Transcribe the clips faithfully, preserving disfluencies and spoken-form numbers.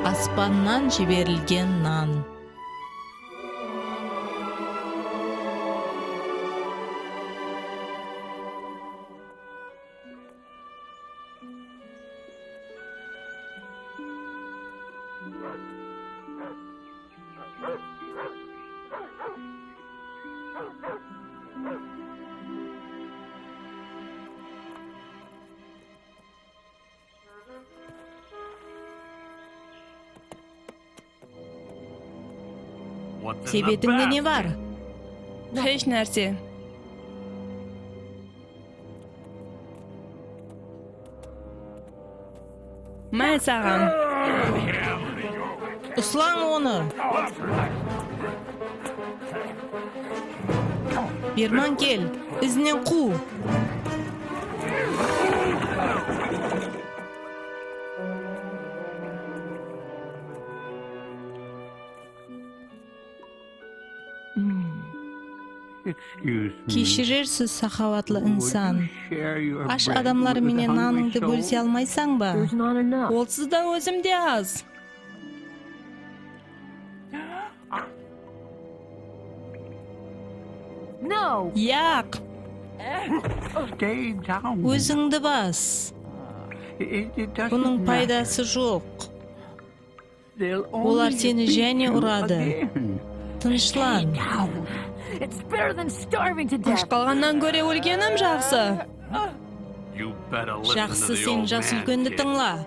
Aspannan jiberilgen nan. Sebetińde ne bar? Hesh nárse. Má saǵan. Uslań onı. Berman, kel, izinen quw. Keshirersiz, saxawatlı insan. Ash adamlar menen nanıńdı bólise almaysań ba? Olsız da ózim de az. Yaq. Ózińdi bas. Bunıń paydası joq. Olar seni jáne uradı. Tınıshlan. Ash qalǵannan góre ólgenim jaqsı. Jaqsı, sen jas úlkendi tıńla.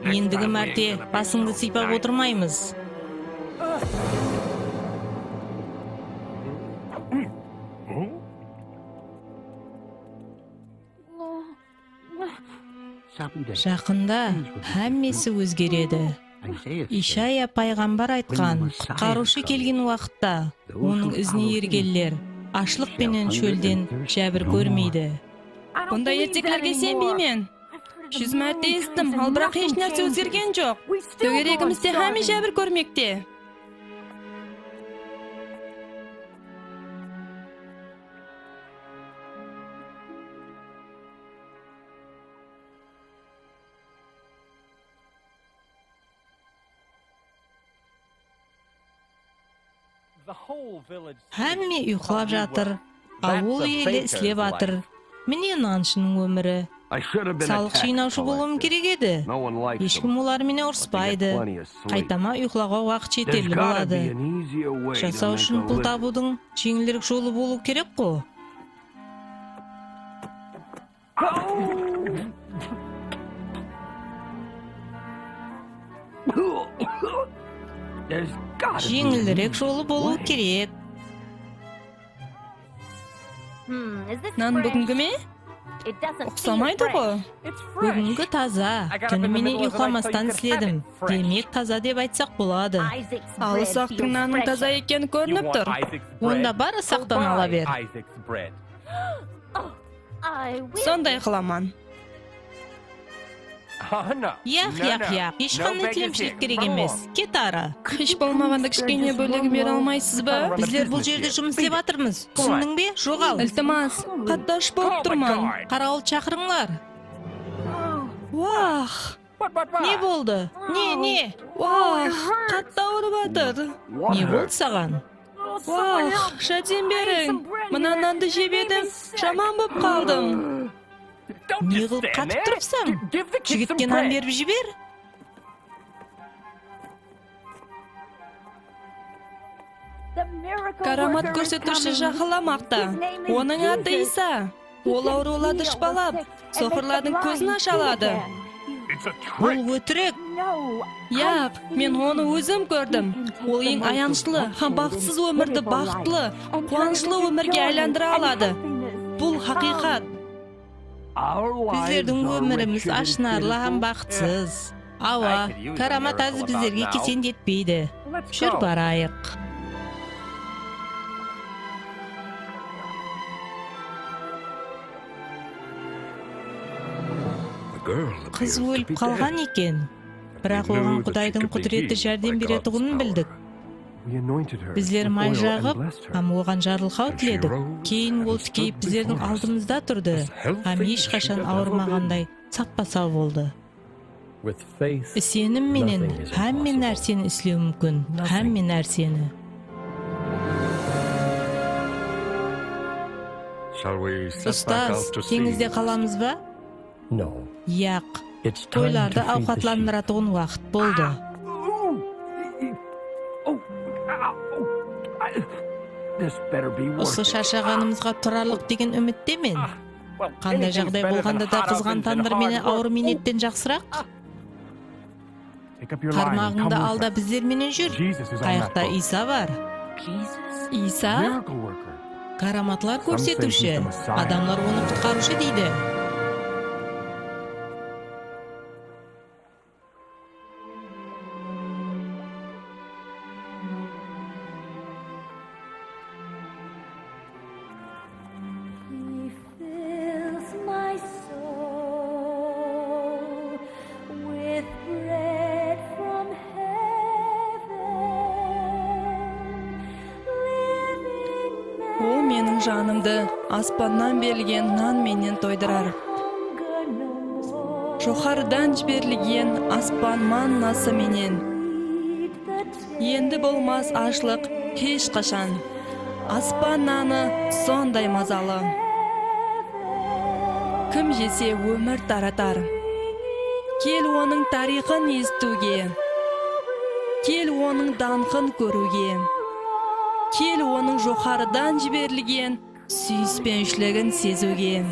Endigi márte basıńdı sıypap otırmaymız. Jaqında hámmesi ózgeredi. Ishaya payǵambar aytqan, qutqarıwshı kelgen waqıtta onıń izine ergenler ashlıq penen shólden jábir kórmeydi. Bunday erteklerge isenbeymen. Júz márte esittim, al biraq hesh nárse ózgergen joq. Dógeregimizde hámme jábir kórmekte. Hámme uyıqlap jatır. Awıl eli islep atır. Mine nanshınıń ómiri. Salıq jıynawshı bolıwım kerek edi. Hesh kim olar menen urıspaydı. Qaytama uyıqlawǵa waqıt jeterli boladı. Jasaw ushın pul tabıwdıń jeńilirek jolı bolıw kerek-ǵo. Jeńilirek jolı bolıwı kerek. Nan búgingi me? Uqsamaydı-ǵo. Búgingi taza. Túni menen uyqılamastan isledim. Demek, taza dep aytsaq boladı. Al, Isaqtıń nanıń taza ekeni kórinip tur. Onda bar, Isaqtan ala ber. Sonday qılaman. Yaq, yaq, yaq. Hesh qanday tilemshilik kerek emes. Ket arı. Hesh bolmaǵanda kishkene bólegin bere almaysız ba? Bizler bul jerde jumıs islep atırmız. Túsindiń be? Joǵal. Iltimas, qattawshı bolıp turman. Qarawıl shaqırıńlar. Wah! Ne boldı? Ne, ne? Wah, qattı awırıp atır. Ne boldı saǵan? Wah, járdem beriń. Mına nandı jep edim, jaman bolıp qaldım. Ne qılıp qatıp turıpsań? Jigitke nan berip jiber. Káramat kórsetiwshi jaqınlamaqta. Onıń atı Iysa. Ol awırıwlardı shıpalap, soqırlardıń kózin asha aladı. Bul ótirik. Yaq, men onı ózim kórdim. Ol eń ayanıshlı hám baxıtsız ómirdi baxıtlı, quwanıshlı ómirge aylandıra aladı. Bul haqıyqat. Bizlerdiń ómirimiz ashınarlı hám baxıtsız. Awa, káramat házir bizlerge kesend etpeydi. Júr, barayıq. Qız ólip qalǵan eken. Biraq oǵan Qudaydıń qúdireti járdem beretuǵının bildik. Bizler may jaǵıp hám oǵan jarılqaw tiledik. Keyin ol tikeyip bizlerdiń aldımızda turdı hám hesh qashan awırmaǵanday sappa-saw boldı. Isenim menen hámme nárseni islew múmkin. Hámme nárseni. Ustaz, teńizde qalamız ba? Yaq. Qoylardı awqatlandıratuǵın waqıt boldı. Usı sharshaǵanımızǵa turarlıq degen úmittemen. Qanday jaǵday bolǵanda da qızǵan tandır menen awır miynetten jaqsıraq. Qarmaǵıńdı al da bizler menen júr. Qayaqta Iysa bar. Iysa? Káramatlar kórsetiwshi. Adamlar onı qutqarıwshı deydi. He fills my soul with bread from heaven, living manna. Ol meniń janımdı aspannan berilgen nan menen toydırar. Joqarıdan jiberilgen aspan mannası menen. Endi bolmas ashlıq hesh qashan. Aspan nanı sonday mazalı. Kim jese, ómir taratar. Kel, onıń tariyxın esitiwge. Kel, onıń dańqın kóriwge. Kel, onıń joqarıdan jiberilgen súyispenshiligin seziwge.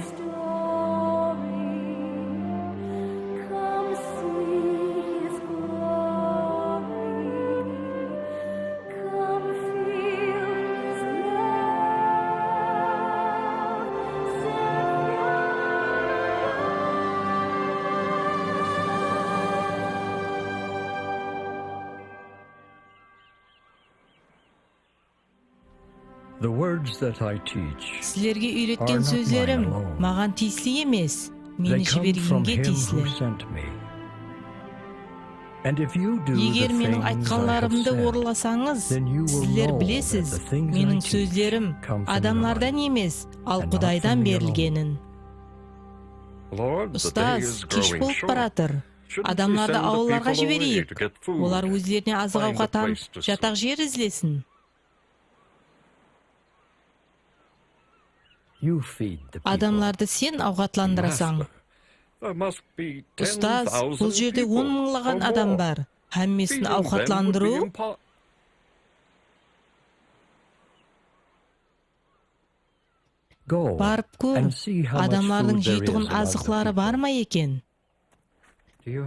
Sizlerge úyretken sózlerim maǵan tiyisli emes, meni jibergenge tiyisli. Eger meniń aytqanlarımdı orınlasańız, sizler bilesiz, meniń sózlerim adamlardan emes, al Qudaydan berilgenin. Ustaz, kesh bolıp baratır. Adamlardı awıllarǵa jibereyik. Olar ózlerine azıq-awqat hám jataq jer izlesin. Adamlardı sen awqatlandırasań. Ustaz, bul jerde on mıńlaǵan adam bar. Hámmesin awqatlandırıw? Barıp kór, adamlardıń jeytuǵın azıqları bar ma eken?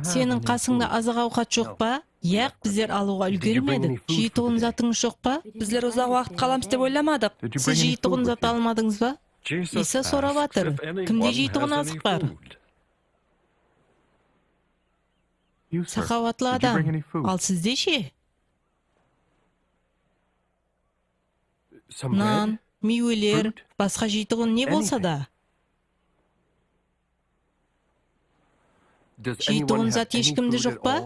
Seniń qasıńda azıq-awqat joq pa? Yaq, bizler alıwǵa úlgermedik. Jeytuǵın zatıńız joq pa? Bizler uzaq waqıt qalamız dep oylamadıq. Siz jeytuǵın zat almadıńız ba? Iysa sorap atır, kimde jeytuǵın azıq bar? Saqawatlı adam, al sizde she? Nan, miyweler, basqa jeytuǵın ne bolsa da. Jeytuǵın zat hesh kimde joq pa?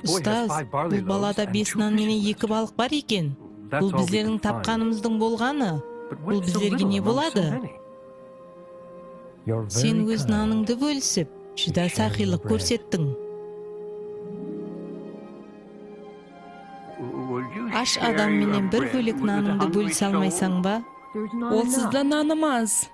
Ustaz, bul balada bes nan menen eki balıq bar eken. Bul bizlerdiń tapqanımızdıń bolǵanı. Bul bizlerge ne boladı? Sen óz nanıńdı bólisip, júdá saqıylıq kórsettiń. Ash adam menen bir bólek nanıńdı bólise almaysań ba? Onsız da nanım az.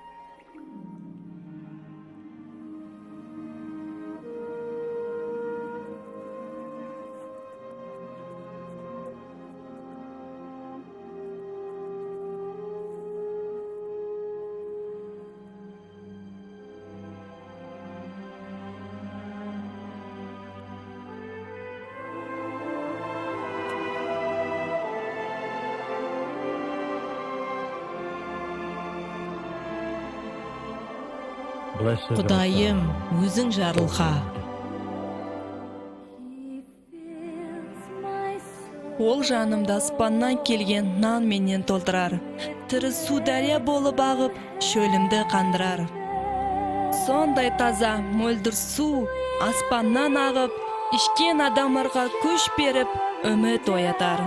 Qudayım, óziń jarılqa. Ol janımdı aspannan kelgen nan menen toltırar. Tiri suw dárya bolıp aǵıp, shólimdi qandırar. Sonday taza, móldir suw aspannan aǵıp, ishken adamlarǵa kúsh berip, úmit oyatar.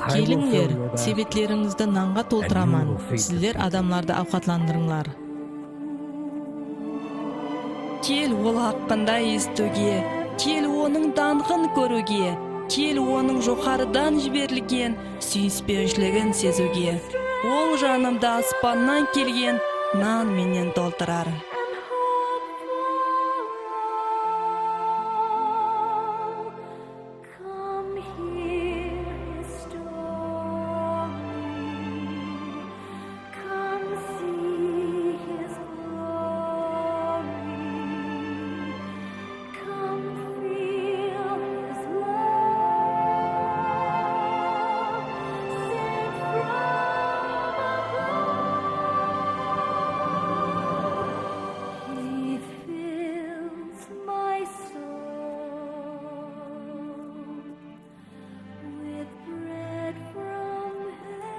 Kelińler, sebetlerińizdi nanǵa toltıraman, sizler adamlardı awqatlandırıńlar. Kel, ol haqqında esitiwge, kel, onıń dańqın kóriwge, kel, onıń joqarıdan jiberilgen súyispenshiligin seziwge. Ol janımdı aspannan kelgen nan menen toltırar. Come hear his story. Come see his glory. Come feel his love sent from above. He fills my soul with bread from heaven.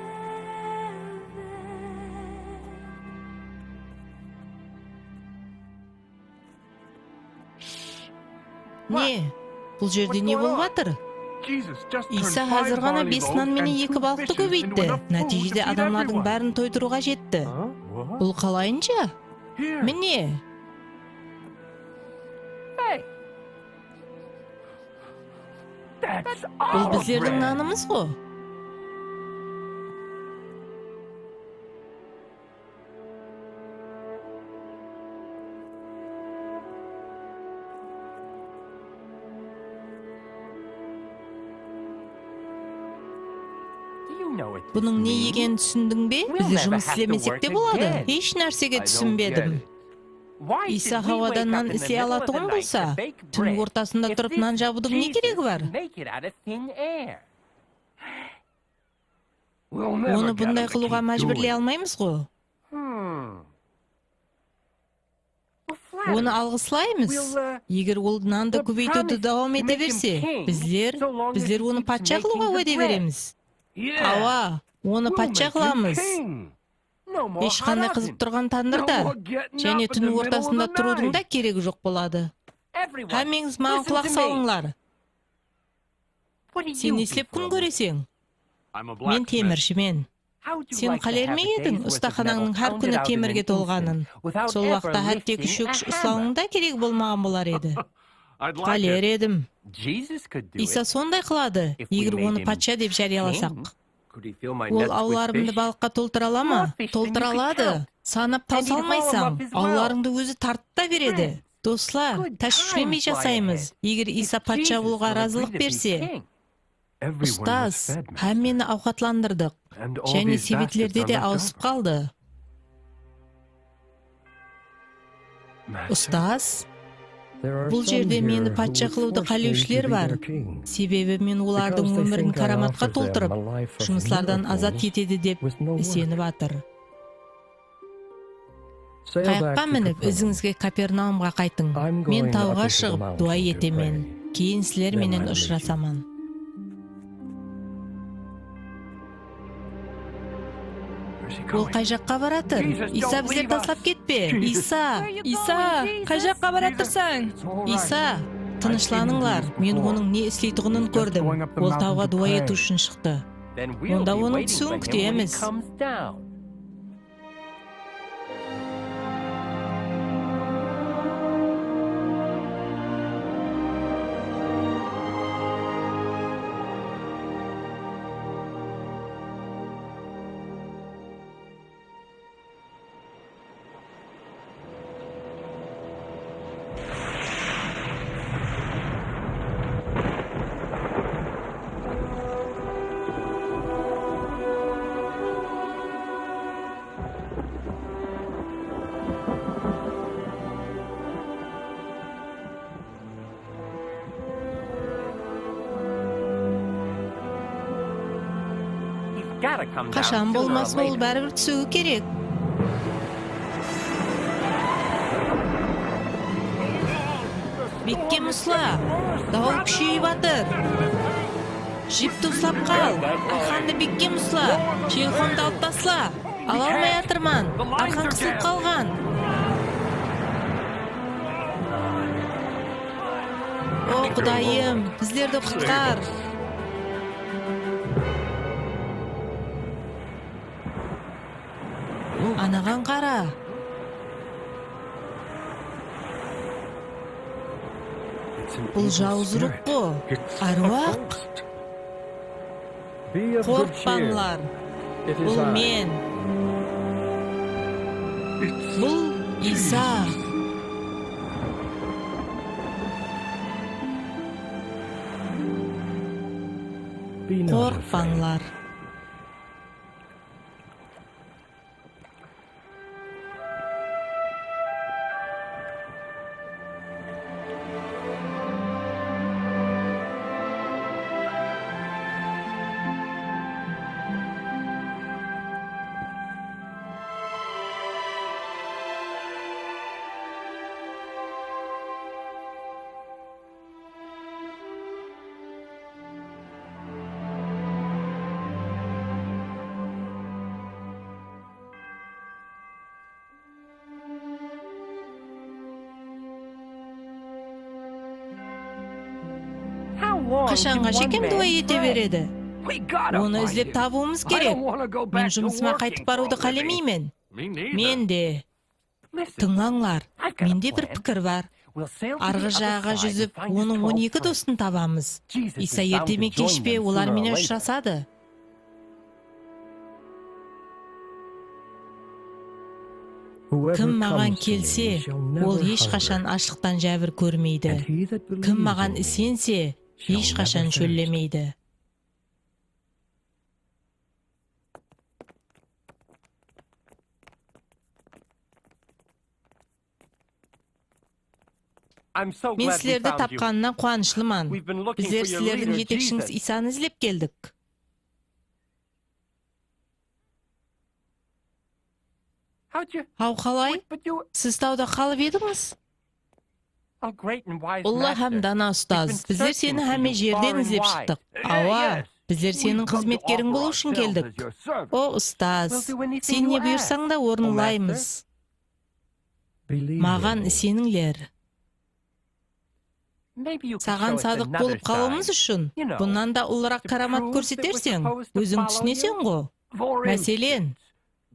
Ne? Bul jerde ne bolıp atır? Iysa házir ǵana bes nan menen eki balıqtı kóbeytti. Nátiyjede adamlardıń bárin toydırıwǵa jetti. Bul qalayınsha? Mine! Bul bizlerdiń nanımız-ǵo. Bunıń ne ekenin túsindiń be? Bizler jumıs islemesek te boladı. Hesh nársege túsinbedim. Iysa hawadan nan isley alatuǵın bolsa, tún ortasında turıp nan jabıwdıń ne keregi bar? Onı bunday qılıwǵa májbúrley almaymız-ǵo. Onı alǵıslaymız. Eger ol nandı kóbeytiwdi dawam ete berse, bizler, bizler onı patsha qılıwǵa wáde beremiz. Awa, onı patsha qılamız. Hesh qanday qızıp turǵan tandırda jáne tún ortasında turıwdıń da keregi joq boladı. Hámmeńiz maǵan qulaq salıńlar. Sen ne islep kún kóreseń? Men temirshimen. Sen qáler me ediń ustaxanańnıń hár kúni temirge tolǵanın? Sol waqıtta hátteki shókish uslawıńnıń da keregi bolmaǵan bolar edi. Qáler edim. Iysa sonday qıladı, eger onı patsha dep járiyalasaq. Ol awlarımdı balıqqa toltıra ala ma? Toltıra aladı. Sanap tawsa almaysań. Awlarıńdı ózi tartıp ta beredi. Doslar, táshwishlenbey jasaymız, eger Iysa patsha bolıwǵa razılıq berse. Ustaz, hámmeni awqatlandırdıq. Jáne sebetlerde de awısıp qaldı. Ustaz, bul jerde meni patsha qılıwdı qálewshiler bar. Sebebi men olardıń ómirin káramatqa toltırıp, jumıslardan azat etedi dep isenip atır. Qayıqqa minip, izińizge Kapernaumǵa qaytıń. Men tawǵa shıǵıp, duwa etemen. Keyin sizler menen ushırasaman. Ol qay jaqqa baratır? Iysa bizlerdi taslap ketpe. Iysa! Iysa, qay jaqqa baratırsań? Iysa, tınıshlanıńlar, men onıń ne isleytuǵının kórdim. Ol tawǵa duwa etiw ushın shıqtı. Onda onıń túsiwin kútemiz. Qashan bolmasın, ol báribir túsiwi kerek. Bekkem usla! Dawıl kúsheyip atır! Jipti uslap qal! Arqandı bekkem usla! Jelqondı alıp tasla! Ala almay atırman. Arqam qısılıp qalǵan. O, Qudayım, bizlerdi qutqar. Anaǵan qara. Bul jawız ruwx ǵo, árwaq. Qorqpańlar. Bul men. Bul Iysa. Qorqpańlar. Qashanǵa shekem duwa ete beredi? Onı izlep tabıwımız kerek. Men jumısıma qaytıp barıwdı qálemeymen. Men de. Tıńlańlar, mende bir pikir bar. Arǵı jaǵaǵa júzip, onıń on eki dostın tabamız. Iysa erte me kesh pe olar menen ushırasadı. Kim maǵan kelse, ol hesh qashan ashlıqtan jábir kórmeydi. Kim maǵan isense, hesh qashan shóllemeydi. Men sizlerdi tapqanına quwanıshlıman. Bizler sizlerdiń jetekshińiz Iysanı izlep keldik. Haw, qalay? Siz tawda qalıp edińiz? Ullı hám dana ustaz, bizler seni hámme jerden izlep shıqtıq. Awa, bizler seniń xızmetkeriń bolıw ushın keldik. O, ustaz, sen ne buyırsań da orınlaymız. Maǵan isenińler. Saǵan sadıq bolıp qalıwımız ushın bunnan da ullıraq káramat kórseterseń, óziń túsineseń-ǵo. Máselen,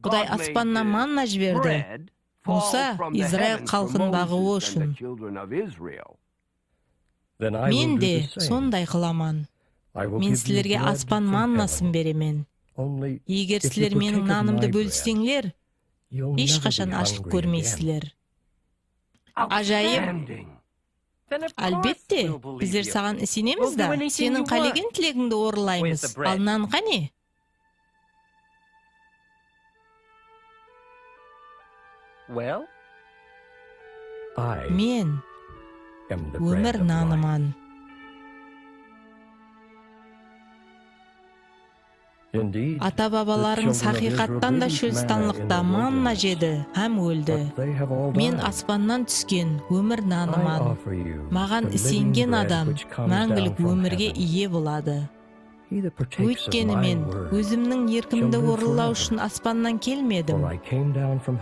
Quday aspannan manna jiberdi. Musa Izrail xalqın baǵıwı ushın. Men de sonday qılaman. Men sizlerge aspan mannasın beremen. Eger sizler meniń nanımdı bólseńler, hesh qashan ashlıq kórmeysizler. Ájayıp. Álbette, bizler saǵan isenemiz da, seniń qálegen tilegińdi orınlaymız. Al, nan qáne? Men ómir nanıman. Ata-babalarıńız haqıyqattan da shólistanlıqta manna jedi hám óldi. Men aspannan túsken ómir nanıman. Maǵan isengen adam máńgilik ómirge iye boladı. Óytkeni men ózimniń erkimdi orınlaw ushın aspannan kelmedim,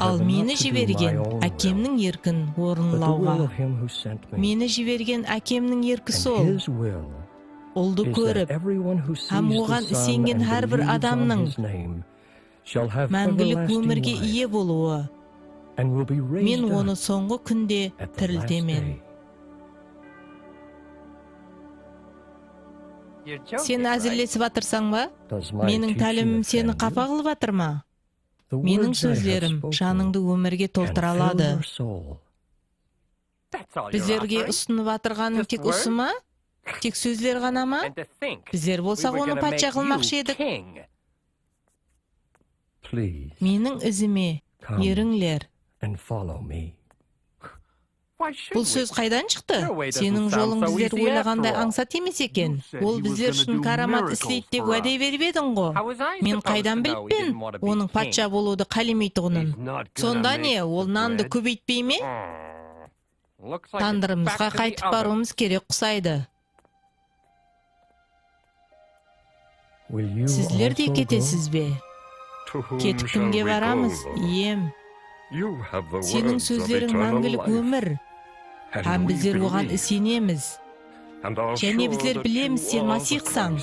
al meni jibergen Ákemniń erkin orınlawǵa. Meni jibergen Ákemniń erki sol. Uldı kórip hám oǵan isengen hár bir adamnıń máńgilik ómirge iye bolıwı. Men onı sońǵı kúnde tiriltemen. Sen ázillesip atırsań ba? Meniń tálimim seni qapa qılıp atır ma? Meniń sózlerim janıńdı ómirge toltıra aladı. Bizlerge usınıp atırǵanıń tek usı ma? Tek sózler ǵana ma? Bizler bolsaq onı patsha qılmaqshı edik. Meniń izime erińler. Bul sóz qaydan shıqtı? Seniń jolıń bizler oylaǵanday ańsat emes eken. Ol bizler ushın káramat isleydi dep wáde berip ediń-ǵo. Men qaydan bilippen, onıń patsha bolıwdı qálemeytuǵının? Sonda ne, ol nandı kóbeytpey me? Tandırımızǵa qaytıp barıwımız kerek qusaydı. Sizler de ketesiz be? Ketip kimge baramız, iyem? Seniń sózleriń máńgilik ómir, hám bizler oǵan isenemiz. Jáne bizler bilemiz, sen Masiyxsań,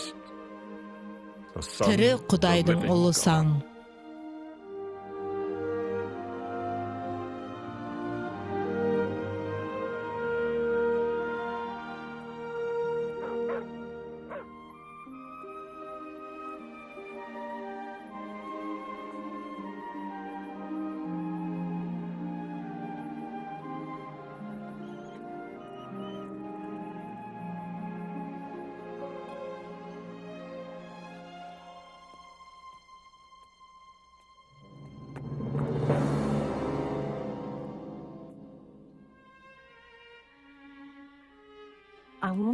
tiri Qudaydıń Ulısań.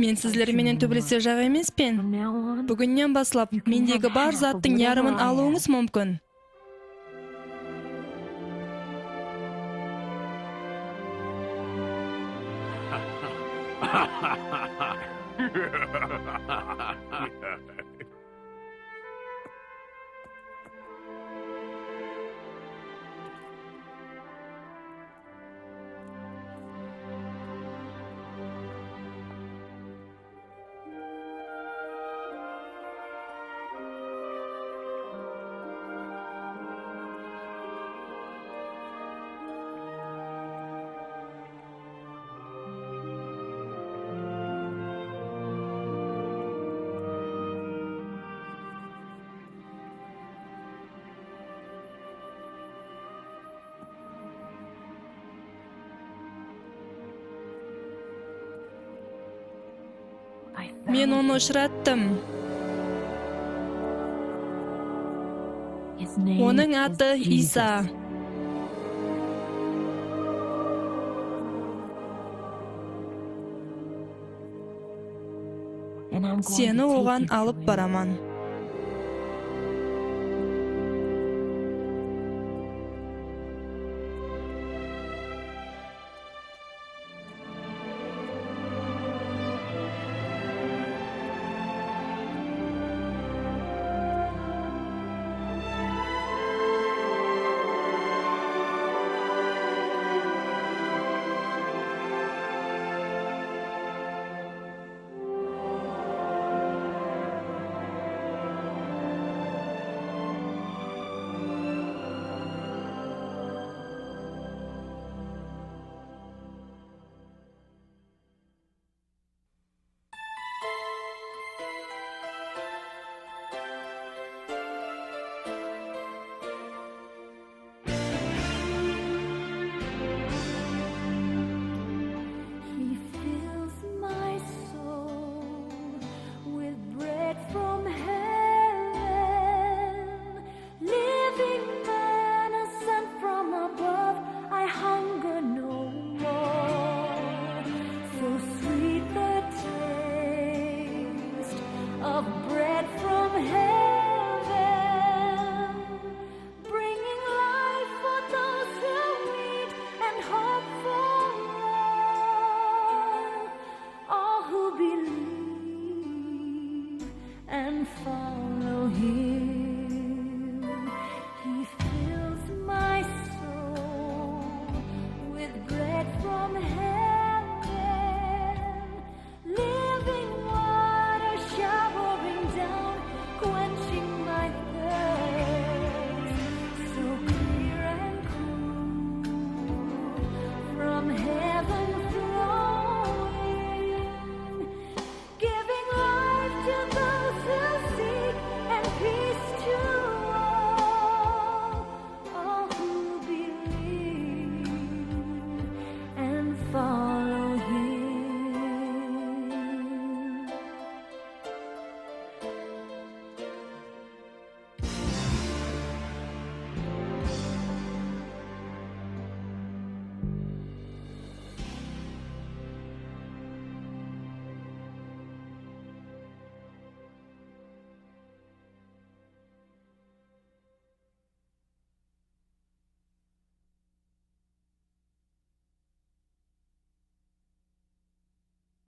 Men sizler menen tóbelesejaq emespen. Búginnen baslap mendegi bar zattıń yarımın alıwıńız múmkin. Men onı ushırattım. Onıń atı Iysa. Seni oǵan alıp baraman.